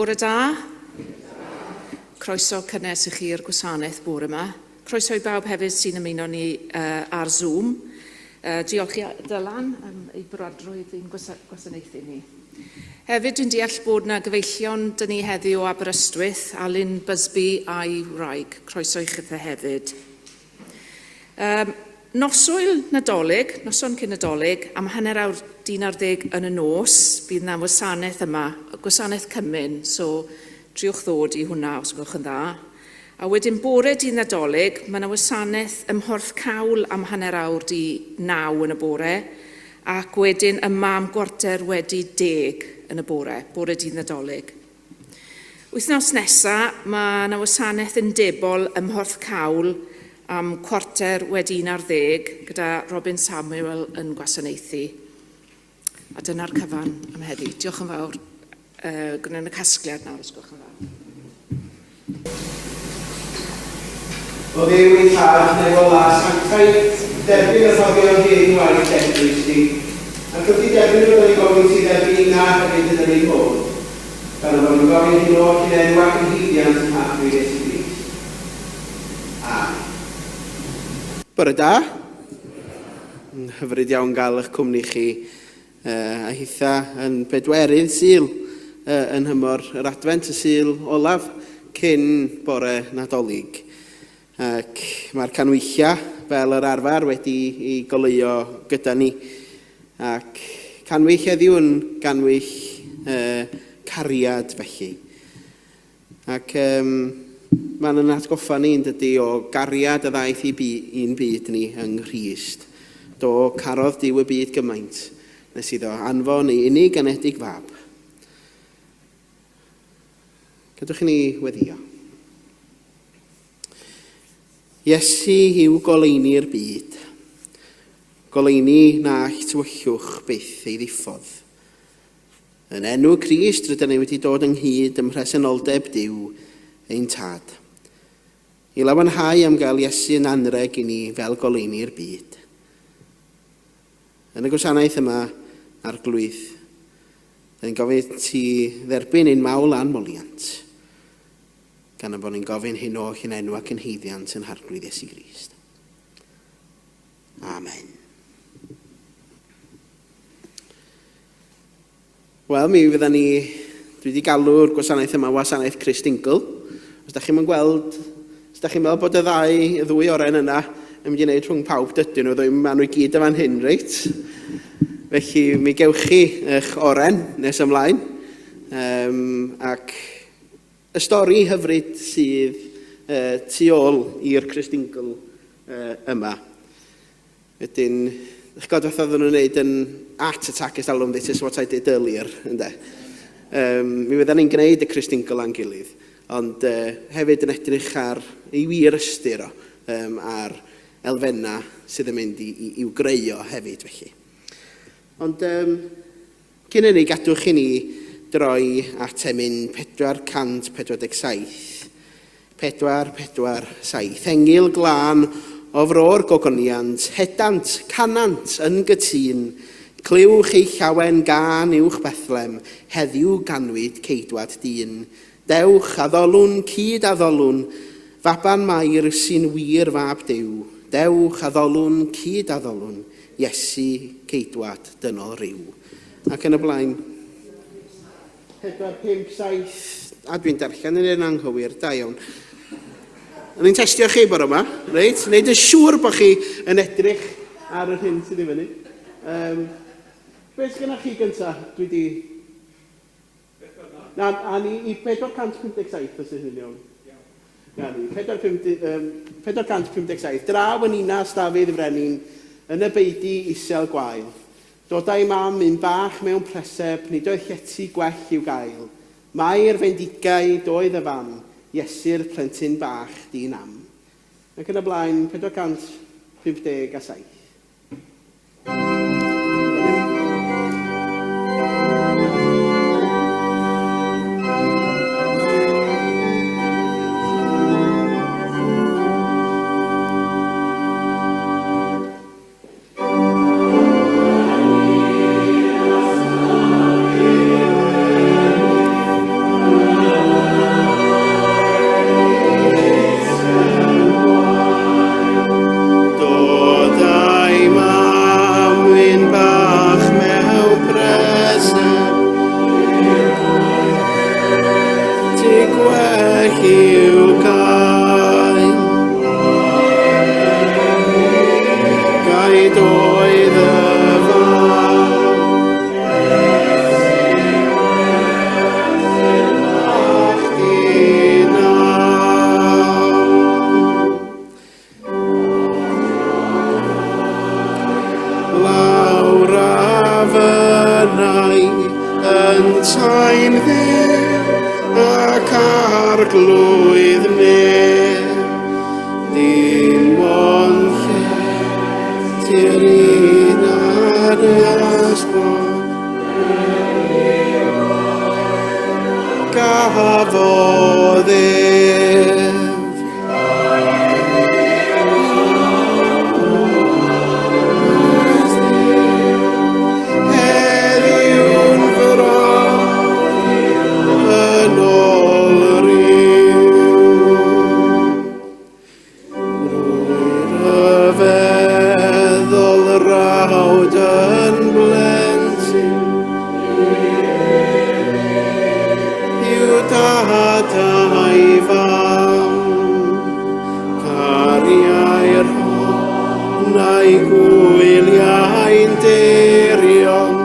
Bore da. Croeso cynnes i chi i'r gwasanaeth bore yma. Croeso i bawb hefyd sy'n ymuno ni ar Zoom. Diolch i Dylan am ei brodrwydd i'n gwasanaethu ni. Hefyd, dwi'n deall bod na gyfeillion dyn ni heddiw o Aberystwyth, Alun Busby a'i wraig. Croeso i chithe hefyd. Noswyl Nadolig, noson cyn Nadolig, am hanner awr dyn ar ddeg yn y nos, bydd na wasanaeth yma, gwasanaeth cymun, so triwch ddod i hwnna os gwelwch yn dda. A wedyn bore dydd Nadolig, mae yna wasanaeth ym Mhorthcawl am hanner awr di naw yn y bore, ac wedyn yma am gwarter wedi deg yn y bore, bore dydd Nadolig. Wythnos nesa, mae yna wasanaeth undebol ym Mhorthcawl am cwarter wedi un ar ddeg gyda Robin Samuel yn gwasanaethu. A dyna'r cyfan am heddi. Diolch yn fawr. Gwnawn y casgliad nawr, os gwelwch yn dda. O Dduw ein Tad, nefol a sanctaidd, derbyn y rhoddion hyn waith d'Eglwys di, ac wrth i derbyn y byddwn ni'n gofyn ti dderbyn inna hefyd yn yr un modd, gan y bod ni'n gofyn hyn oll yn enw ac yn haeddiant ein Harglwydd Iesu Grist. Amen. Bore da. Hyfryd iawn gael eich cwmni chi a hitha yn bedwerydd Sul yn nhymor yr Adfent, y Sul olaf cyn bore Nadolig. Ac mae'r canwylliau, fel yr arfer, wedi ei goleuo gyda ni. Ac canwyll heddiw yn ganwyll cariad felly. Ac um, mae'n yn atgoffa ni, yn dydy, o gariad a ddaeth i bu, i'n byd ni yng Nghrist. Do, carodd Duw y byd gymaint, nes iddo anfon ei unig anedig fab. Gadwch i ni weddio. Iesu yw goleuni'r byd. Goleuni na all tywyllwch byth ei ddiffodd. Yn enw Crist, rydyn ni wedi dod ynghyd ym mhresenoldeb Duw, ein Tad, i lawenhau am gael Iesu yn anrheg i ni fel goleuni'r byd. Yn y gwasanaeth yma, Arglwydd, rydyn ni'n gofyn ti dderbyn ein mawl a'n moliant, gan y bod ni'n gofyn hyn oll yn enw ac yn haeddiant yn Harglwydd Iesu Grist. Amen. Wel, mi fydda ni... Dwi wedi galw'r gwasanaeth yma wasanaeth Chris Dingle. Os da chi'n gweld, os da chi'n meddwl bod y ddau, y ddwy oren yna yn mynd i wneud rhwng pawb, dydyn nhw ddim, maen nhw i gyd yn fan hyn, reit? Felly, mi gewch chi eich oren nes ymlaen. Um, ac y stori hyfryd sydd uh, tu ôl i'r Chris Dingle uh, yma. Wedyn, dych chi'n gwybod fatha oedden nhw'n gwneud yn Art Attack ers talwm, this is what I did earlier, ynde. Um, mi fyddan ni'n gwneud y Christingle a'n gilydd, ond uh, hefyd yn edrych ar ei wir ystyr o, um, a'r elfennau sydd yn mynd i, i, i'w greu o hefyd, felly. Ond um, cyn hynny, gadwch i ni droi at emyn 447. 4, 4, 7. Engyl glân o fro'r gogoniant, hedant, canant yn gytûn, clywch ei llawen gân uwch Bethlem, heddiw ganwyd ceidwad dyn. Dewch, addolwn, cyd addolwn, faban Mair sy'n wir fab Duw. Dewch, addolwn, cyd addolwn, Iesu, ceidwad dynol ryw. Ac yn y blaen. 4, 5, 7, a dwi'n darllen yn un anghywir, da iawn. O'n i'n testio chi bore yma, reit? Wneud yn siŵr bod chi yn edrych ar yr hyn sydd i fyny. Um, beth gyda chi gynta? Dwi di... Na, a ni i 457 os ydyn iawn. Na ni, 457. Draw yn ninas Dafydd y Frenin, yn y beudy isel gwael. Dodai mam un bach mewn preseb, nid oedd llety gwell i'w gael. Mair fendigaid oedd y fam, Iesu'r plentyn bach di-nam. Ac yn y blaen, 457. fynnai yntau'n dduw ac arglwydd nef. Dim ond lle ti'r un ar ysbryd. Gafodd ef. Heddiw'n fy yn ôl yr yw. Rhyfeddol rawd yn blentyn I'w dad a'i fam Cariai'r hon a'i gwyliau'n dirion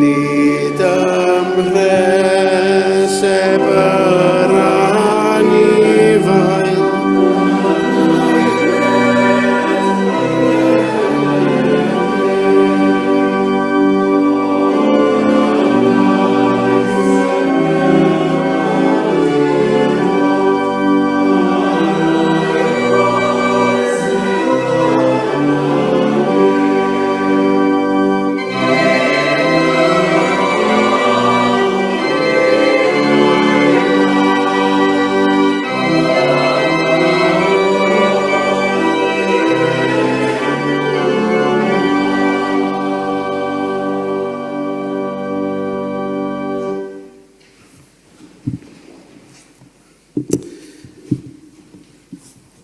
Nid ymhreseb yr anifail.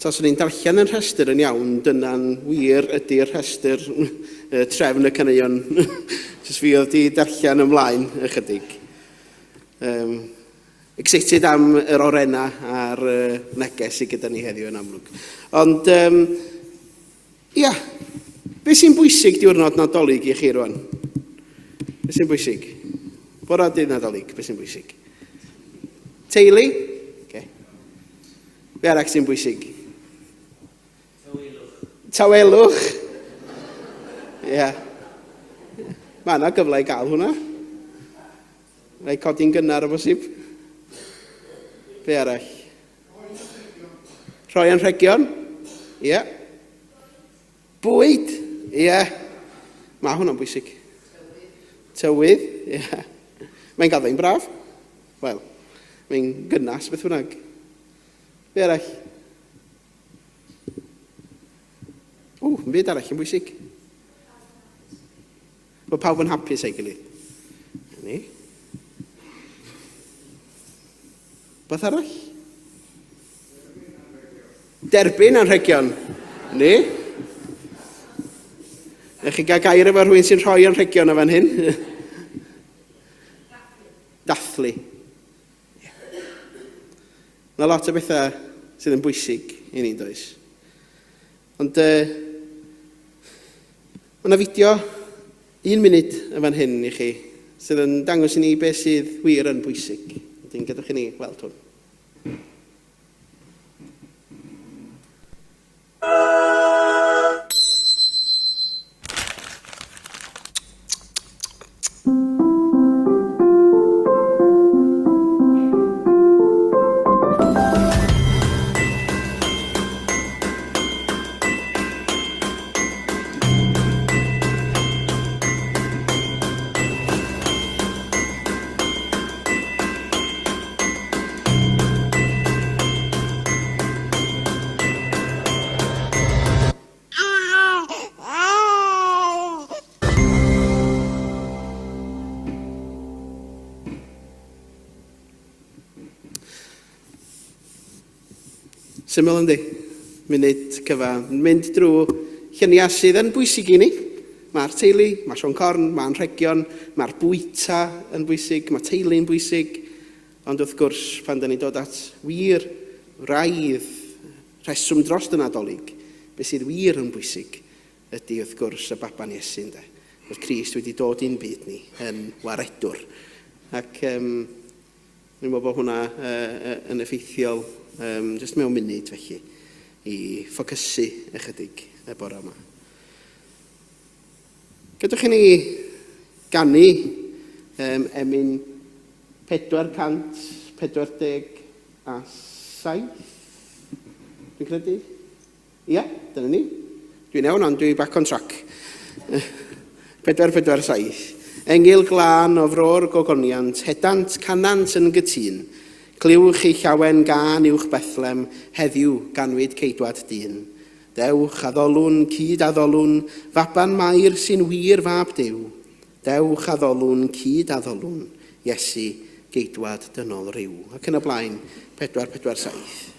Taswn i'n darllen yn rhestr yn iawn, dyna'n wir ydy'r rhestr trefn y caneuon. Jyst fi oedd di darllen ymlaen ychydig. Um, excited am yr orena a'r neges sydd gyda ni heddiw yn amlwg. Ond, um, ia, beth sy'n bwysig diwrnod Nadolig i chi rwan? Beth sy'n bwysig? Bora dydd Nadolig, beth sy'n bwysig? Teulu? Okay. Be arall sy'n bwysig? Tawelwch. Tawelwch. Ie. Yeah. Mae yna gyfle i gael hwnna. Rhaid codi'n gynnar o bosib. Be arall? Rhoi anrhegion. Ie. Yeah. Bwyd. Ie. Yeah. Mae hwnna'n bwysig. Tywydd. Ie. Yeah. Mae'n gael fe'n braf. Wel, mae'n gynnas beth bynnag. Be arall? O, yn byd arall yn bwysig. Bod pawb yn hapus a'i gilydd. Ni. Beth arall? Derbyn anrhegion. Ni. Ech chi gael gair efo rhywun sy'n rhoi anrhegion o fan hyn? Dathlu. Mae lot o bethau sydd yn bwysig i ni, does? Ond uh, mae yna fideo un munud yn fan hyn i chi sydd yn dangos i ni beth sydd wir yn bwysig. Wedyn gadwch i ni weld hwn. Syml yndi? Munud cyfa. Mynd drwy lluniau sydd yn bwysig i ni. Mae'r teulu, mae Siôn Corn, mae anrhegion, mae'r bwyta yn bwysig, mae teulu'n bwysig. Ond wrth gwrs, pan da ni'n dod at wir wraidd rheswm dros y Nadolig, beth sydd wir yn bwysig ydy wrth gwrs y baban Iesu, ynde? Bod Crist wedi dod i'n byd ni yn waredwr. Ac um, dwi'n meddwl bod hwnna uh, yn effeithiol um, jyst mewn munud felly i ffocysu ychydig y bore yma. Gadewch i ni ganu um, emyn 447, dwi'n credu. Ia, dyna ni. Dwi'n iawn, ond dwi back on track. 447. Engil glân o fro'r gogoniant, hedant canant yn gytûn. Clywch chi llawen gân uwch Bethlem, heddiw ganwyd ceidwad dyn. Dewch, addolwn, cyd addolwn, faban Mair sy'n wir fab Duw. Dewch, addolwn, cyd addolwn, Iesu, geidwad dynol ryw. Ac yn y blaen, 447.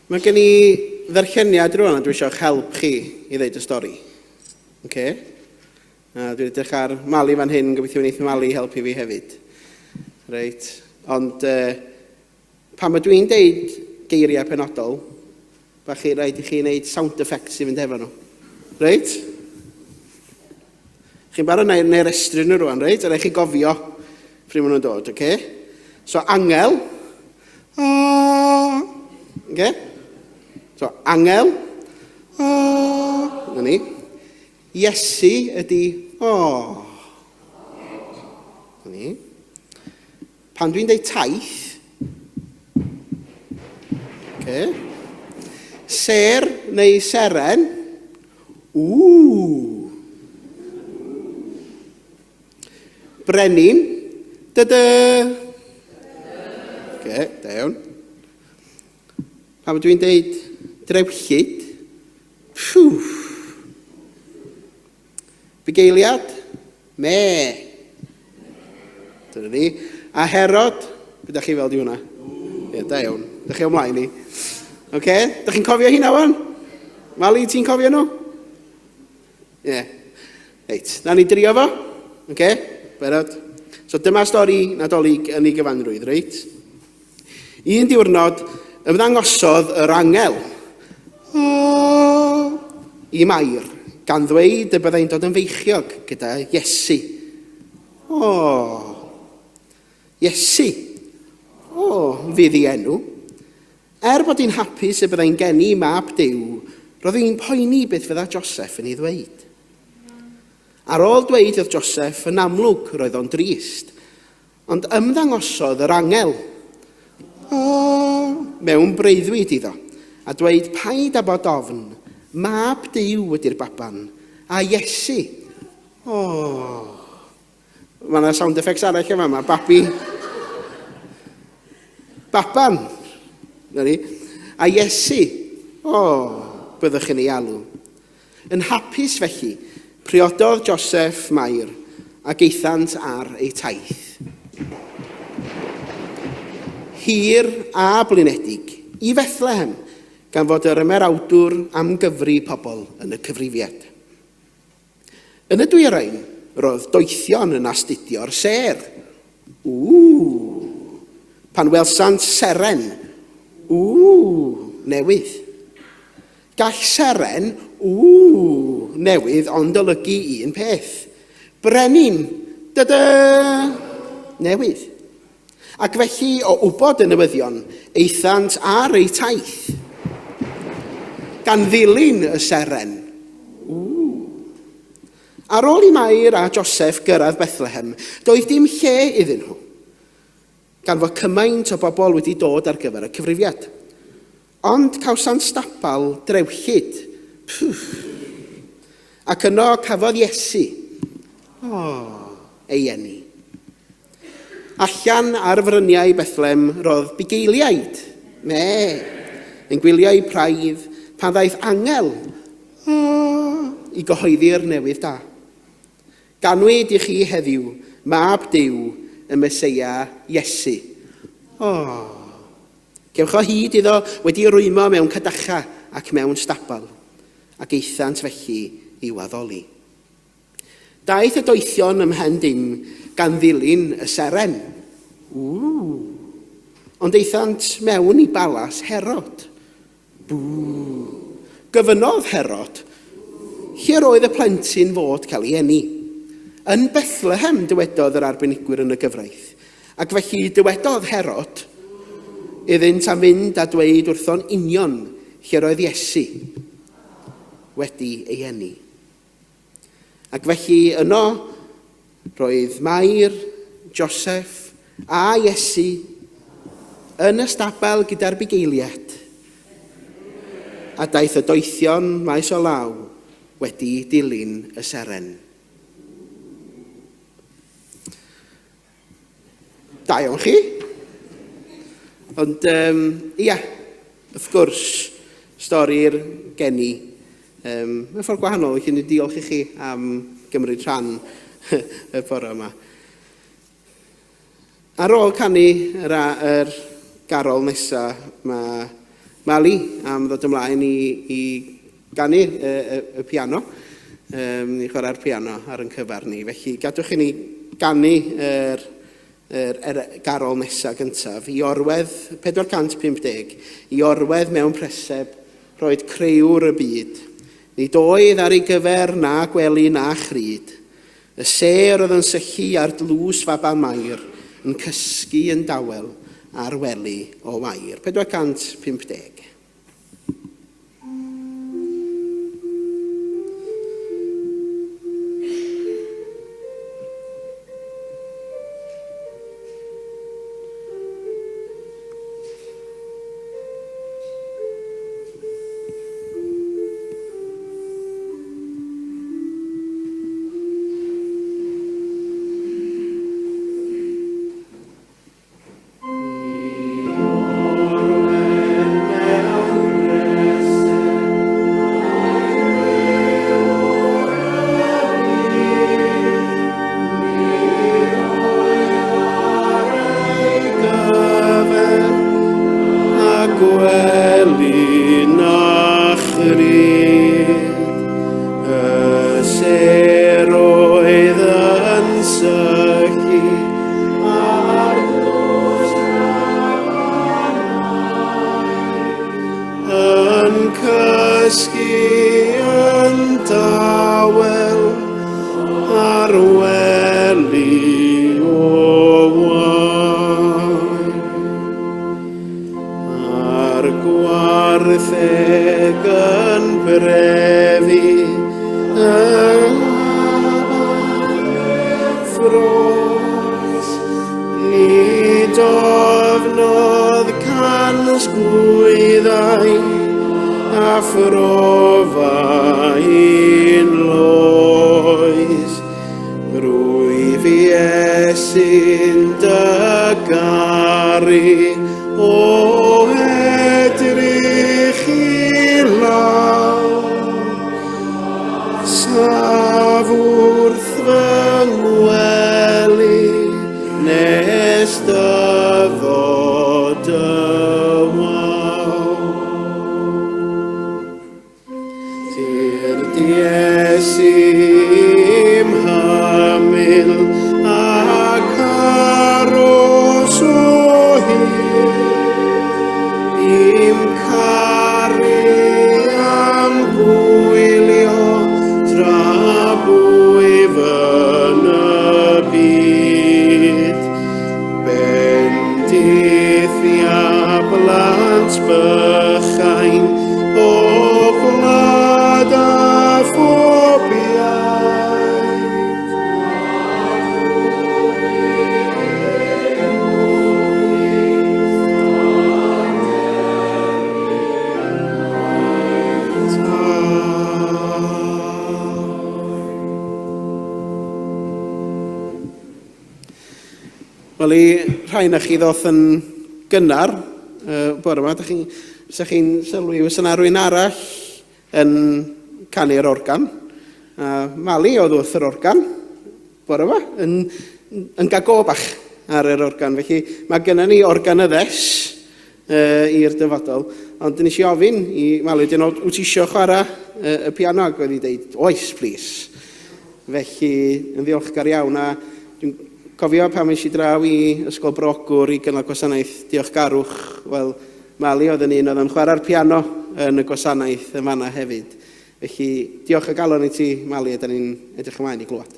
Mae gen i ddarlleniad rwan a dwi eisiau eich help chi i ddeud y stori. Okay? A dwi'n edrych ar Mali fan hyn, gobeithio wneith Mali helpu fi hefyd. Reit, ond uh, pan ydw i'n deud geiriau penodol, bach chi rhaid i chi wneud sound effects i fynd efo nhw. Reit? Chi'n barod neu, neu restru nhw rwan, reit? A rhaid chi gofio pryd maen nhw'n dod, oce? Okay? So, angel. Ah. Okay? So, angel. Ah. Na ni. Iesu ydy o. Na ni. Pan dwi'n deud taith, okay, ser neu seren, ww. Brenin, dy-dy. Okay, da iawn. Pan dwi'n deud drewllyd, phew. Bugeiliad, me. Dyna ni. A Herod, beth ydych chi fel di hwnna? Ie, da iawn. Dych chi ymlaen i. Oce, okay. Dych chi'n cofio hynna wan? Mali, ti'n cofio nhw? Ie. Yeah. Reit, na ni drio fo. Oce, okay. Berod. So dyma stori Nadolig yn ei gyfanrwydd, reit? Un diwrnod, ymddangosodd yr angel oh, i Mair, gan ddweud y byddai'n dod yn feichiog gyda Iesu. O, oh, Iesu. O, oh, fydd ei enw. Er bod hi'n hapus y byddai'n geni mab Duw, roedd hi'n poeni beth fydda Joseph yn ei ddweud. Ar ôl dweud wrth Joseph, yn amlwg roedd o'n drist, Ond ymddangosodd yr angel, o, mewn breuddwyd iddo, a dweud, Paid â bod ofn, mab Duw ydy'r baban, a Iesu. O, mae yna sound effects arall yma, mae babi. Baban. Na ni. A Iesu. O, byddwch yn ei alw. Yn hapus felly, priododd Joseph Mair ac aethant ar eu taith. Hir a blinedig i Fethlehem, gan fod yr ymerawdwr am gyfri pobl yn y cyfrifiad. Yn y dwyrain, roedd doethion yn astudio'r sêr. Ww! Pan welsant seren, ww, newydd. Gall seren, ww, newydd ond olygu un peth. Brenin, dy-dy, newydd. Ac felly, o wybod y newyddion, aethant ar eu taith, gan ddilyn y seren. Ww. Ar ôl i Mair a Joseph gyrraedd Bethlehem, doedd dim lle iddyn nhw, gan fod cymaint o bobl wedi dod ar gyfer y cyfrifiad. Ond cawsant stabal drewllyd. Pwff. Ac yno cafodd Iesu, o, ei eni. Allan ar fryniau Bethlem roedd bugeiliaid, me, yn gwylio eu praidd pan ddaeth angel, o, i gyhoeddi'r newydd da. Ganwyd i chi heddiw, mab Duw, y Meseia, Iesu. O! Cewch o hyd iddo wedi rwymo mewn cadachau ac mewn stabal, ac aethant felly i'w addoli. Daeth y doethion ymhen dim gan ddilyn y seren. Ww! Ond aethant mewn i balas Herod. Bŵ! Gofynnodd Herod, Lle'r oedd y plentyn fod cael ei eni? Yn Bethlehem, dywedodd yr arbenigwyr yn y gyfraith. Ac felly dywedodd Herod iddynt am fynd a dweud wrtho'n union lle'r oedd Iesu wedi ei eni. Ac felly yno roedd Mair, Joseph a Iesu yn y stabel gyda'r bugeiliaid. A daeth y doethion maes o law wedi dilyn y seren. Da iawn chi. Ond, um, ia, wrth gwrs, stori'r geni. Um, mewn ffordd gwahanol, felly ni diolch i chi am gymryd rhan y bore yma. Ar ôl canu yr, yr garol nesaf, mae Mali am ddod ymlaen i, i ganu y, y, y piano, um, i chwarae'r piano ar yn cyfer ni. Felly gadwch i ni ganu yr, yr, yr garol nesaf gyntaf, i orwedd 450, i orwedd mewn preseb, roed creuwr y byd. Nid oedd ar ei gyfer na gwely na chryd. Y sêr oedd yn sychu ar dlws faban Mair yn cysgu yn dawel ar wely o wair. 450. gwely na chryd, y sêr oedd yn sychu ar ddwys yn cysgu yn dawel ar wely o wain. A'r gwartheg yn brefu yng ffros. Nid ofnodd can sgwyddau a phrofai'n loes. Rwyf i Iesu'n dy garu o edrych i lawr. Saf wrth fy ngwely nes dyfod y wawr. Tyrd Iesu i'm hymyl ac aros o hyd i'm caru am gwylio tra bwyf yn y byd. Bendith ia blant bychain o gwlad a phob iaith. Wel, i rhai na chi ddoth yn gynnar uh, bore yma, chi'n sa chi'n sylwi, fysa yna rhywun arall yn canu'r organ. Uh, Mali oedd wrth yr organ bore yma, yn, yn gago bach ar yr organ. Felly mae gennym ni organyddes uh, i'r dyfodol. Ond nes i ofyn i Mali, dyn wyt ti eisiau chwarae uh, y piano? Ac oedd hi dweud, oes, please. Felly, yn ddiolchgar iawn. A dwi'n cofio pan es i draw i Ysgol Bro Ogwr i gynnal gwasanaeth diolchgarwch, wel, Mali oedd yn un oedd yn chwarae'r piano yn y gwasanaeth yn fanna hefyd. Felly, diolch o galon i ti, Mali, a da ni'n edrych ymlaen i glywed.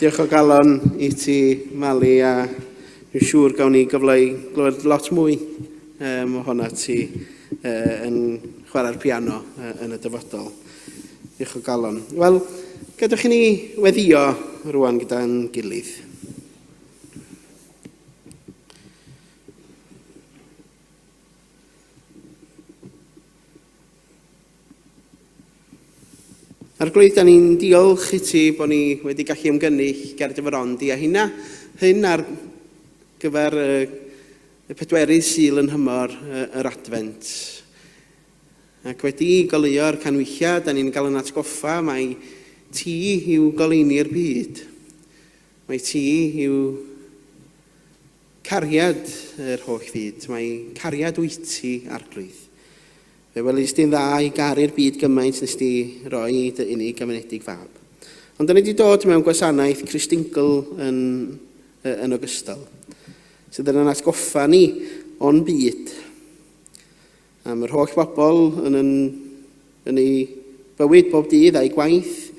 Diolch o galon i ti, Mali, a dwi'n siŵr gawn ni gyfle i glywed lot mwy um, ohona ti uh, yn chwarae'r piano uh, yn y dyfodol. Diolch o galon. Wel, gadewch i ni weddio rwan gyda'n gilydd. Arglwydd, da ni'n diolch i ti bod ni wedi gallu ymgynnull ger dy fron di a hynna, hyn ar gyfer y, y pedwerydd Sul yn nhymor yr Adfent. Ac wedi goleuo'r canhwyllau, da ni'n cael yn atgoffa mai ti yw goleuni'r byd. Mai ti yw Cariad yr holl fyd, mae cariad wyt ti, Arglwydd. Fe welis di'n dda i garu'r byd gymaint nes di roi dy unig gymunedig fab. Ond da ni wedi dod mewn gwasanaeth Christingle yn, yn ogystal, sydd yn atgoffa ni o'n byd, am yr holl bobl yn, yn, yn ei bywyd bob dydd a'i gwaith,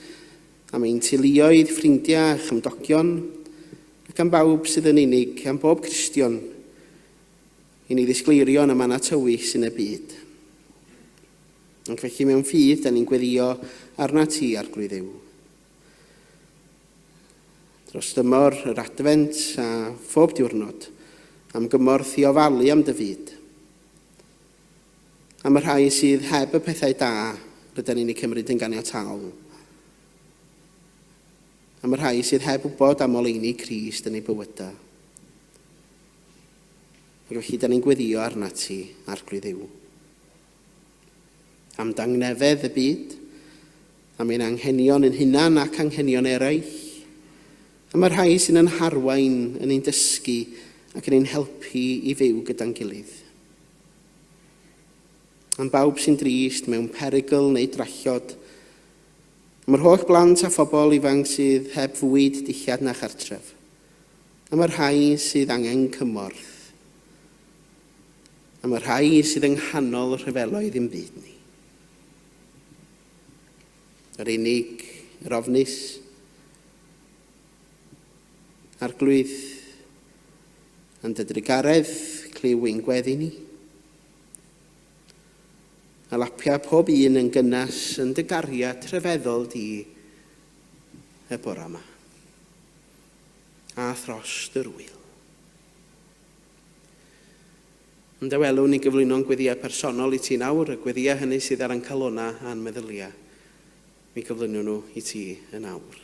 am ein teuluoedd, ffrindiau a chymdogion, ac am bawb sydd yn unig, am bob Cristion, i ni ddisgleirio yn y mannau tywyll sy'n y byd. Ac felly mewn ffydd, da ni'n gweddio arna ti, Arglwydd Dduw. Dros dymor yr Adfent a phob diwrnod, am gymorth i ofalu am dy fyd. Am y rhai sydd heb y pethau da rydyn ni'n eu cymryd yn ganiataol. Am y rhai sydd heb wybod am oleuni Crist yn eu bywydau. Ac felly, da ni'n gweddio arnat ti, Arglwydd Dduw. Am dangnefedd y byd, am ein anghenion ein hunan ac anghenion eraill, am y rhai sy'n yn harwain, yn ein dysgu ac yn ein helpu i fyw gyda'n gilydd. Am bawb sy'n drist mewn perygl neu drallod, am yr holl blant a phobl ifanc sydd heb fwyd, dillad na chartref, am y rhai sydd angen cymorth, am y rhai sydd yng nghanol rhyfeloedd ein byd ni. Yr unig, yr ofnus, Arglwydd, yn dy drugaredd, clyw ein gweddi ni. A lapia pob un yn gynnes yn dy gariad rhyfeddol di y bore yma. A thros yr wyl. Ond a welwn ni gyflwyno'n gweddïau personol i ti nawr, y gweddïau hynny sydd ar ein calonnau a'n meddyliau. Mi gyflwynwn nhw i ti yn awr.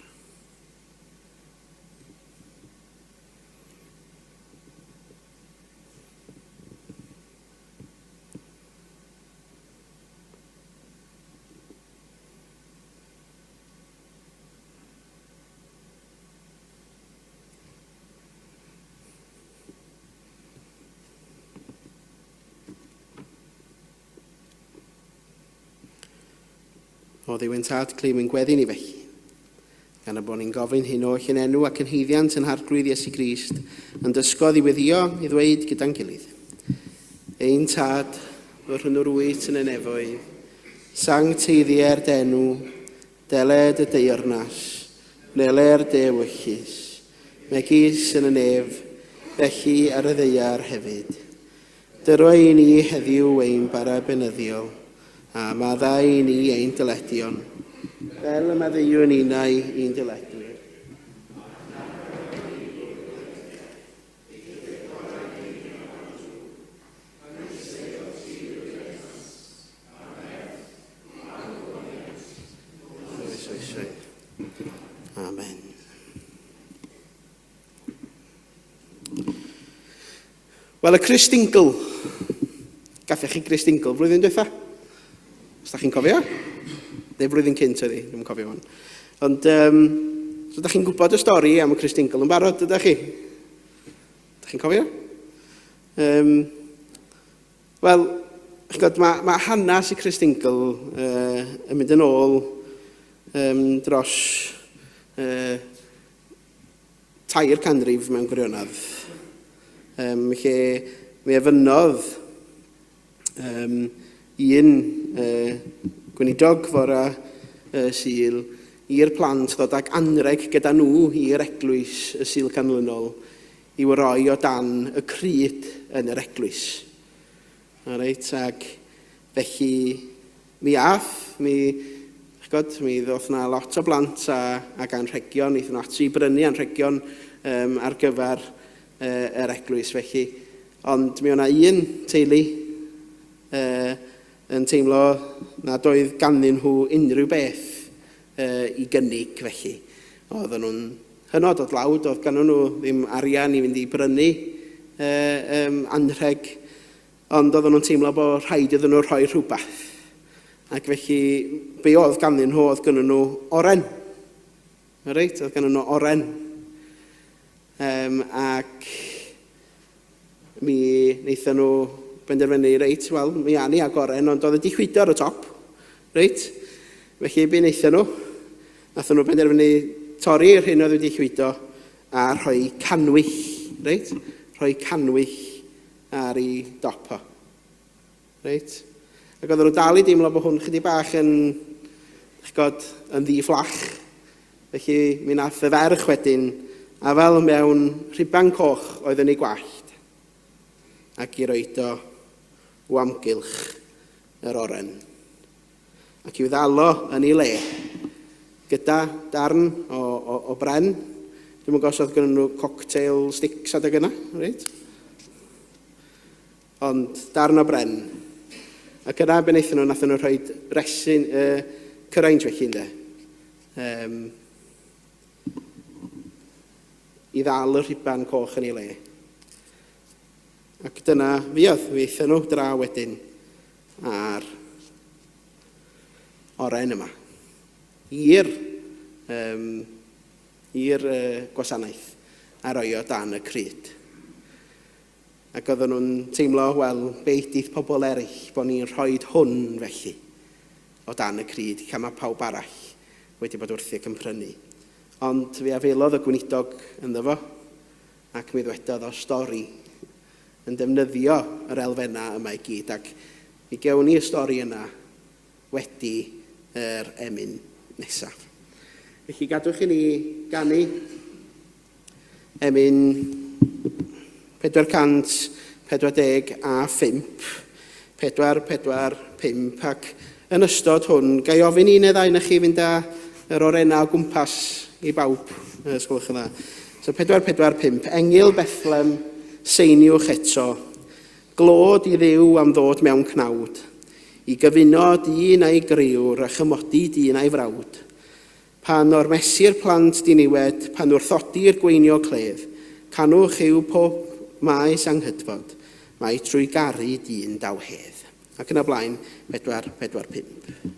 O Dduw ein Tad, clyw ein gweddi ni felly. Gan y bod ni'n gofyn hyn oll yn enw ac yn haeddiant yn Harglwydd Iesu Grist, yn dysgodd i weddio i ddweud gyda'n gilydd. Ein Tad, yr hwn yr wyt yn y nefoedd, sancteiddier d'enw, Deled y deyrnas, wneler dy ewyllys, megis yn y nef, felly ar y ddaear hefyd. Dyro i ni heddiw ein bara beunyddiol, a maddau i ni ein dyledion, fel y maddeuwn ninnau i'n dyledwyr. Amen. Wel, y Chris Dingle. Gaffech chi Chris Dingle flwyddyn diwetha? Os da chi'n cofio? Neu flwyddyn cynt oedd hi, dwi'n cofio hwn. Ond, um, so da chi'n gwybod y stori am y Chris Dingle yn barod, ydych chi? Da chi'n cofio? Um, Wel, chi'n gwybod, mae, mae hanes i Chris Dingle uh, yn mynd yn ôl um, dros uh, tair canrif mewn gwirionedd, um, lle mi ofynnodd um, un uh, gweinidog fora uh, Sul i'r plant ddod ag anreg gyda nhw i'r eglwys y Sul canlynol i'w roi o dan y crud yn yr eglwys. Reit, ac felly mi ath, mi, chgod, mi ddoth na lot o blant a, ac anrhegion, aethon nhw ati i brynu anrhegion um, ar gyfer uh, yr eglwys felly. Ond mi o'na un teulu uh, yn teimlo nad oedd ganddyn nhw unrhyw beth uh, i gynnig felly. Oedden nhw'n hynod o dlawd, oedd ganddyn nhw ddim arian i fynd i brynu uh, um, anrheg, ond oedden nhw'n teimlo bod rhaid iddyn nhw rhoi rhywbeth. Ac felly, be oedd ganddyn nhw, oedd gynnyn nhw oren. Reit, oedd ganddyn nhw oren. Um, ac mi wnaethon nhw benderfynu, reit, wel, mi awn ni ag oren, ond oedd wedi chwydo ar y top, reit? Felly, be wnaethon nhw? Nathon nhw benderfynu torri'r hyn oedd wedi chwydo a rhoi canwyll, reit? Rhoi canwyll ar ei dop o. Reit? Ac oedden nhw dal i deimlo bod hwn chydig bach yn, ch'god, yn ddi-fflach. Felly mi nath y ferch wedyn afael mewn rhuban coch oedd yn ei gwallt ac i roed o o amgylch yr oren. Ac i'w ddal o yn ei le. Gyda darn o, o, o bren. Dwi'm yn gwybod os oedd gynnon nhw cocktail sticks adeg yna, reit? Ond darn o bren. Ac yna be wnaethon nhw, wnaethon nhw rhoi resin, cyraint felly ynde. Um, I ddal y rhuban coch yn ei le. Ac dyna fuodd, fe aethon nhw draw wedyn ar oren yma i'r um, i'r uh, gwasanaeth a roi o dan y cryd. Ac oedden nhw'n teimlo, wel, be eidith pobl eraill bod ni'n rhoi hwn felly o dan y cryd, lle mae pawb arall wedi bod wrthi ac yn prynu. Ond fe afaelodd y gweinidog ynddo fo, ac mi ddwedodd o stori yn defnyddio yr elfennau yma i gyd, ac mi gewn ni y stori yna wedi yr emyn nesaf. Felly gadwch i ni ganu emyn 445, 445, ac yn ystod hwn, ga i ofyn i un neu ddau na chi fynd â yr orenau o gwmpas i bawb, os gwelwch yn dda. So 445, Engyl Bethlem, seiniwch eto, glod i Dduw am ddod mewn cnawd, i gyfuno dyn a'i grëwr a chymodi dyn a'i frawd. Pan ormesir plant diniwed, pan wrthodir gweinio cledd, canwch yw pob maes anghydfod, mai trwy garu dyn daw hedd. Ac yn y blaen, 4, 4, 5.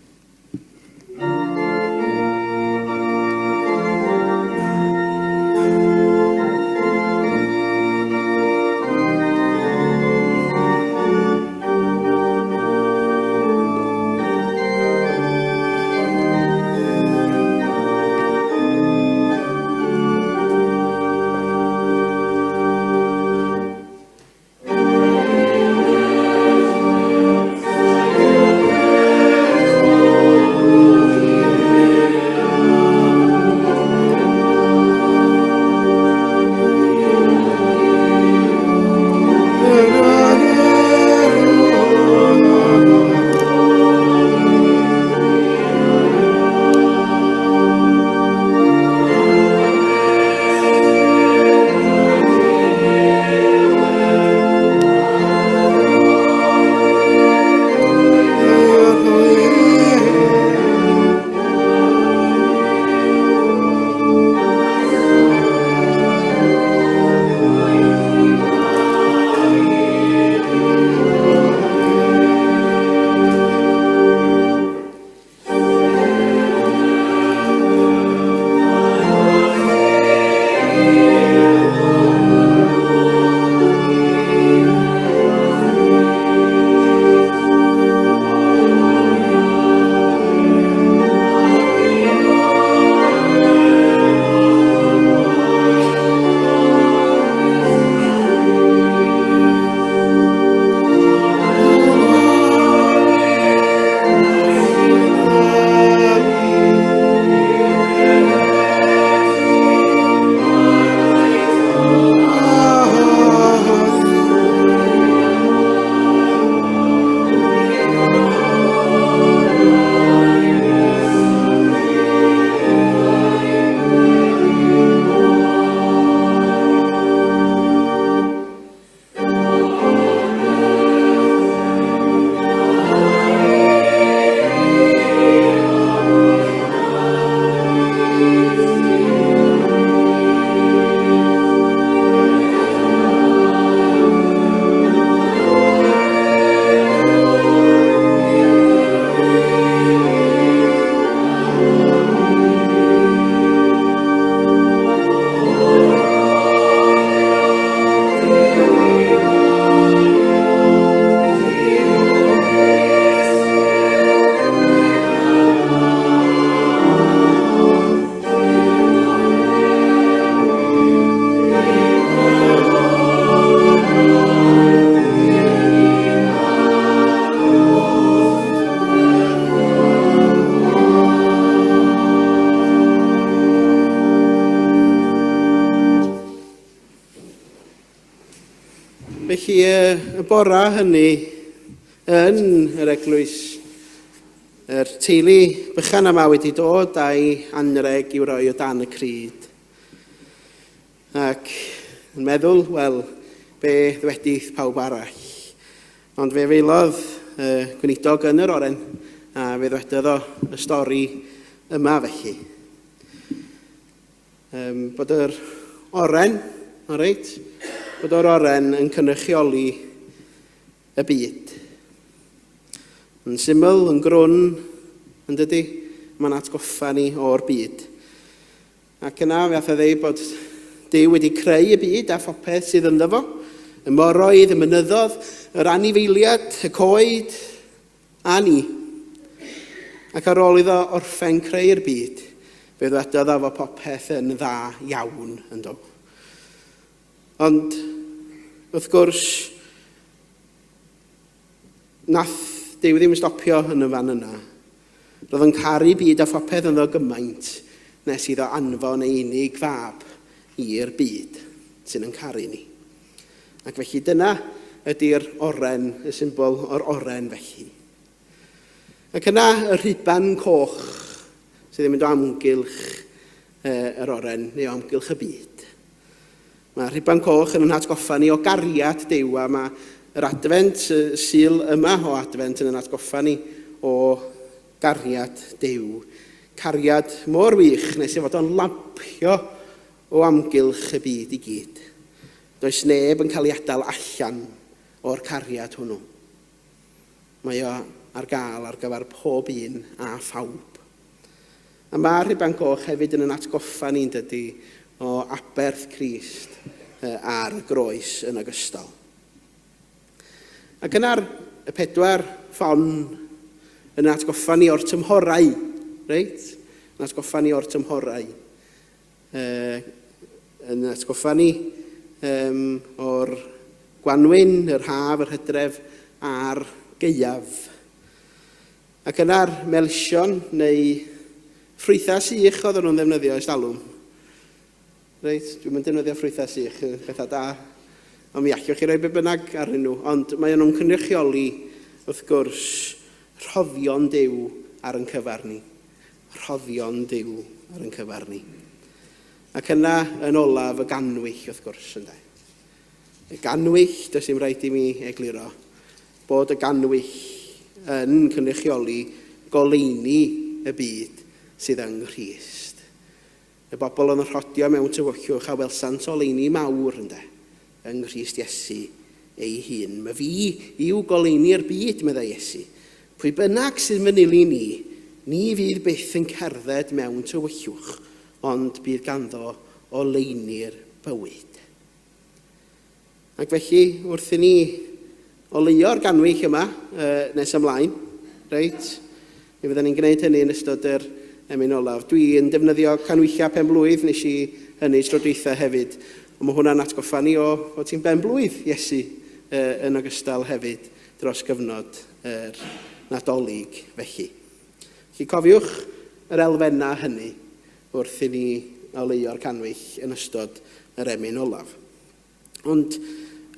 Felly, y bora hynny yn yr eglwys Yr teulu bychan yma wedi dod a'i anreg i'w roi o dan y cryd. Ac yn meddwl, wel, be ddwedith pawb arall? Ond fe feilodd y gweinidog yn yr oren, a fe ddwedodd o y stori yma felly. Bod yr oren, oreit, bod yr oren yn cynrychioli y byd. Yn syml, yn grwn, yn dydy, mae'n atgoffa ni o'r byd. Ac yna fe ath o ddeud bod Duw wedi creu y byd a phopeth sydd ynddo fo, y moroedd, y mynyddodd, yr anifeiliad, y coed, a ni. Ac ar ôl iddo orffen creu'r byd, fe ddwedodd o fod popeth yn dda iawn yn do. Ond, wrth gwrs, nath Duw ddim stopio yn y fan yna. Roedd yn caru byd a phopeth ynddo gymaint nes iddo anfon ei unig fab i'r byd sy'n yn caru ni. Ac felly dyna ydy'r oren, y symbol o'r oren felly. Ac yna y rhuban coch sydd yn mynd o amgylch yr oren neu o amgylch y byd. Mae rhuban coch yn ein hatgoffa ni o gariad Duw a mae yr Adfent, y Sul yma o Adfent yn ein atgoffa ni o gariad Duw. Cariad mor wych nes ei fod o'n lampio o amgylch y byd i gyd. Does neb yn cael ei adael allan o'r cariad hwnnw. Mae o ar gael ar gyfer pob un a phawb. A mae Rhuban Coch hefyd yn yn atgoffa ni'n dydy o aberth Crist ar y groes yn ogystal. Ac yna'r y pedwar ffon yn atgoffa ni o'r tymhorau, reit? Yn atgoffa ni o'r tymhorau. Yn atgoffa ni o'r gwanwyn, yr haf, yr hydref a'r gaeaf. Ac yna'r melysion neu ffrwythau sych oedden nhw'n ddefnyddio ers talwm. Reit, dwi'm yn defnyddio ffrwythau sych, pethau da. Ond mi allwch chi roi be bynnag arnyn nhw. Ond mae nhw'n cynrychioli, wrth gwrs, rhoddion Duw ar yn cyfer ni. Rhoddion Duw ar yn cyfer ni. Ac yna, yn olaf, y ganwyll, wrth gwrs, ynde. Y gannwyll, does dim rhaid i mi egluro, bod y gannwyll yn cynrychioli goleuni y byd sydd yng Nghrist. Y bobl oedd yn rhodio mewn tywyllwch a welsant oleuni mawr, ynde, yng Nghrist Iesu ei hun. My fi yw goleuni'r byd, meddai Iesu. Pwy bynnag sydd fy nilyn i, ni fydd byth yn cerdded mewn tywyllwch, ond bydd ganddo oleuni'r bywyd. Ac felly, wrth i ni oleuo'r ganwyll yma nes ymlaen, reit, mi fydden ni'n gwneud hynny yn ystod yr emyn olaf. Dwi yn defnyddio canwyllau pen blwydd, nes i hynny tro dwytha hefyd. Ond mae hwnna'n atgoffa ni o fod ti'n ben blwydd, Iesu, yn ogystal hefyd dros gyfnod yr Nadolig felly. Felly cofiwch yr elfennau hynny wrth i ni oleuo'r cannwyll yn ystod yr emyn olaf. Ond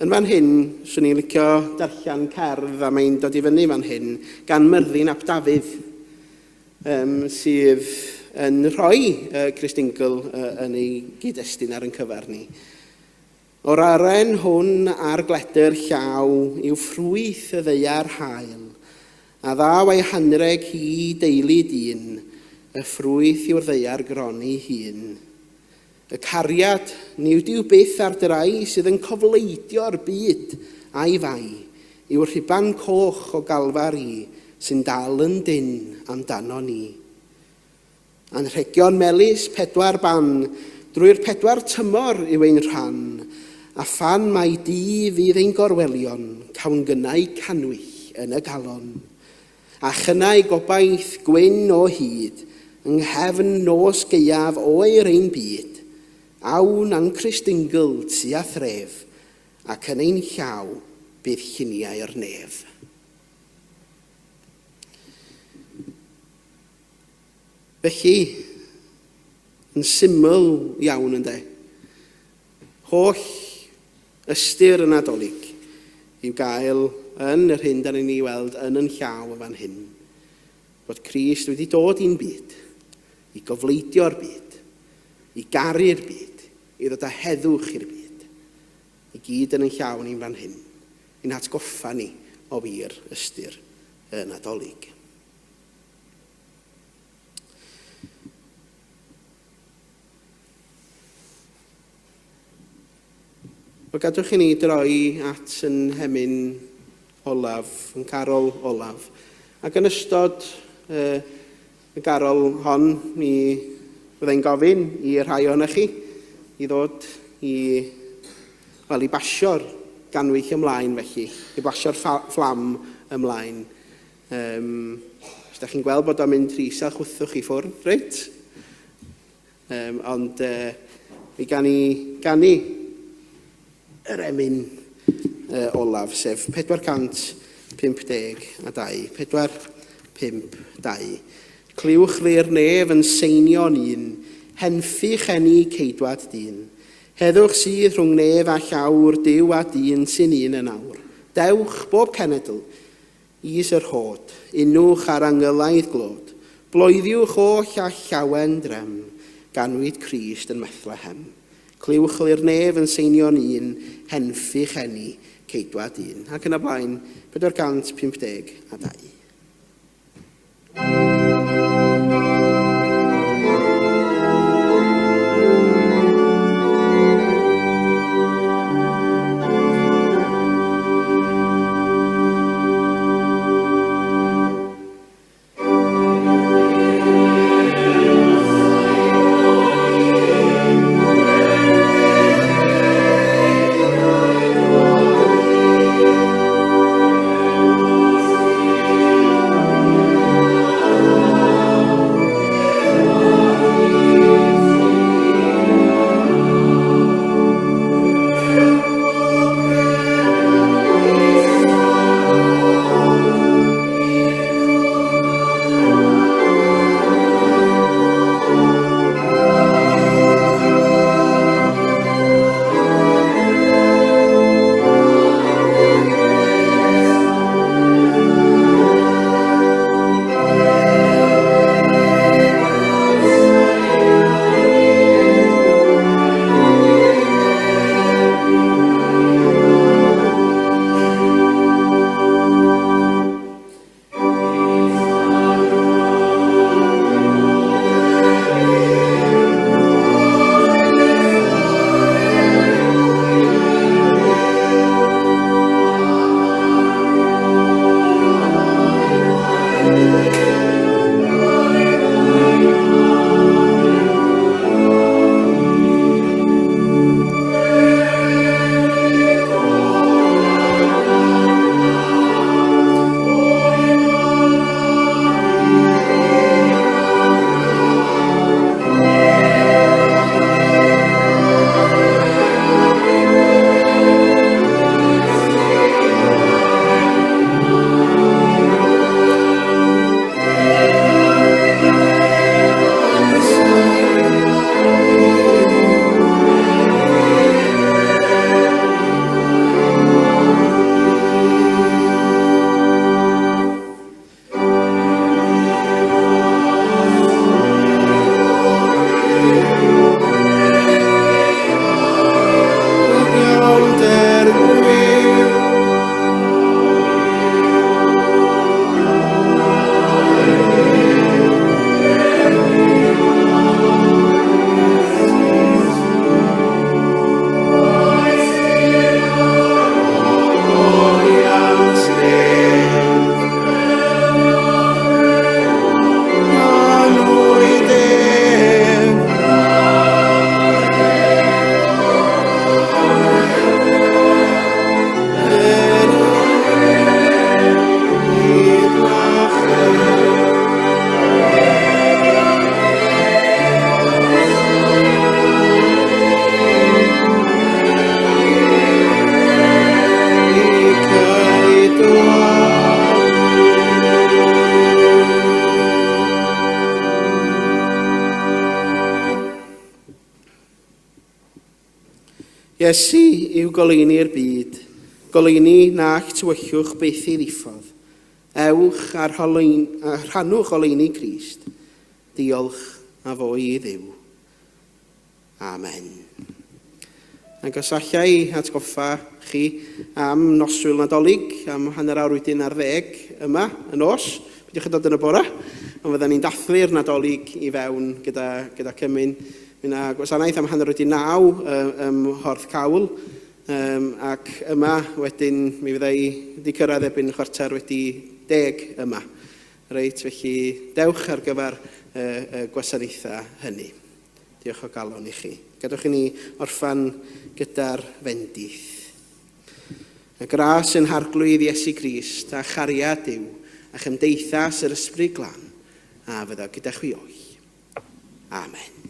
yn fan hyn, swn i'n licio darllen cerdd, a mae'n dod i fyny fan hyn, gan Myrddin ap Dafydd, um, sydd yn rhoi Chris Dingle yn ei gyd-destun ar ein cyfer ni. O'r aren hwn a'r gledr llaw yw ffrwyth y ddaear hael, a ddaw ei hanrheg hi i deulu dyn, y ffrwyth yw'r ddaear gron ei hun. Y cariad, nid yw byth ar drai sydd yn cofleidio'r byd a'i fai, yw'r rhuban coch o Galfari sy'n dal yn dynn amdano ni. Anrhegion melys pedwar ban, drwy'r pedwar tymor yw ein rhan, a phan mai du fydd ein gorwelion, cawn gynnau cannwyll yn y galon. A chynnau gobaith gwyn o hyd, yng nghefn nos gaeaf oer ein byd, awn a'n Christingle tua thref, ac yn ein llaw bydd lluniau'r nef. Felly, yn syml iawn ynde, holl ystyr y Nadolig i'w gael yn yr hyn da ni'n ei weld yn yn llaw yn fan hyn. Bod Crist wedi dod i'n byd, i gofleidio'r byd, i garu'r byd, i ddod â heddwch i'r byd. I gyd yn ein llaw ni'n fan hyn, i'n hatgoffa ni o wir ystyr y Nadolig. Wel, gadwch i ni droi at yn hemyn olaf, yn carol olaf. Ac yn ystod uh, y garol hon, mi fyddai'n gofyn i rhai ohonoch chi i ddod i, wel, i basio'r ganwyll ymlaen felly, i basio'r fflam ymlaen. Um, os da chi'n gweld bod o'n mynd rhy isel, chwythwch i ffwrdd, reit? Um, ond uh, mi gan i ganu yr emyn uh, olaf, sef 452. 452. Clywch ddu'r nef yn seinio'n un, henffych eni ceidwad dyn. Heddwch sydd rhwng nef a llawr, Duw a dyn sy'n un yn awr. Dewch, bob cenedl, Is yr hod, unwch ar angylaidd glod, Bloeddiwch oll â llawen drem, Ganwyd Crist yn Methlehem. Clywch ly'r nef yn seinio'n un, Henffych eni, ceidwad un. Ac yn y blaen, 452. Iesu yw goleuni'r byd, goleuni na all tywyllwch byth ei ddiffodd. Ewch a rhannwch oleuni Crist. Diolch a fo i Dduw. Amen. Ac os alla i atgoffa chi am noswyl Nadolig, am 10:30 yma, y nos, peidiwch â dod yn y bore, ond fyddan ni'n dathlu'r Nadolig i fewn gyda, gyda cymun. Mae yna gwasanaeth am 9:30 ym Mhorth Cawl, um, ac yma wedyn mi fydda i wedi cyrraedd erbyn 10:15 yma. Reit, felly dewch ar gyfer y, y gwasanaethau hynny. Diolch o galon i chi. Gadewch i ni orffan gyda'r fendith. Y gras yn Harglwydd Iesu Grist a chariad Duw a chymdeithas yr Ysbryd Glân a fyddo gyda chwi oll. Amen.